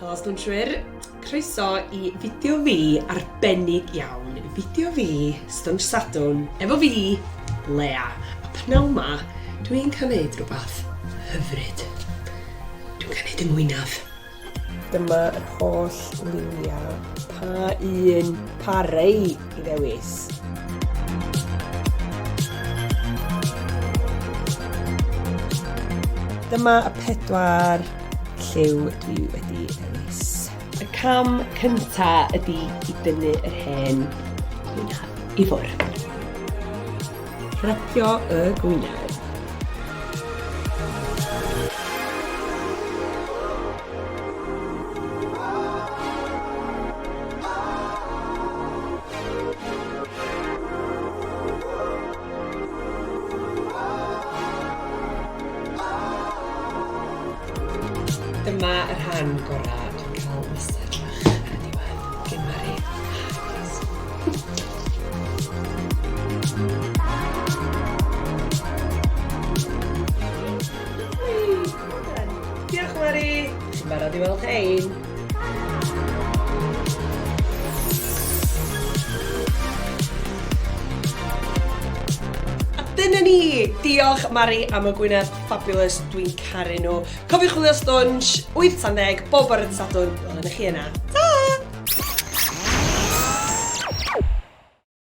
Helo stwnshwyr, croeso i fideo fi arbennig iawn, fideo fi Stwnsh Sadwrn efo fi, Lea. A pnawn ma, dwi'n cael neud rhywbeth hyfryd. Dwi'n cael neud yng ngwynaf. Dyma yr holl liwiau, pa un, pa rei i ddewis. Dyma y pedwar lliw dwi wedi ddewis. Y cam cynta ydy i dynnu yr hen gwynaf i ffwrdd. Wrapio y gwynaf. Dyma y rhan gorau, dwi'n cael massage bach ar y diwedd gin Mari. Diolch Mari! Chi'n barod i weld hein? A dyna ni! Diolch Mari am y gwyneb fabulous, dwi'n caru nhw. Cofiwch wylio Stwnsh, 8 tan 10, bob bore dydd Sadwrn, welwn i chi yna. Ta!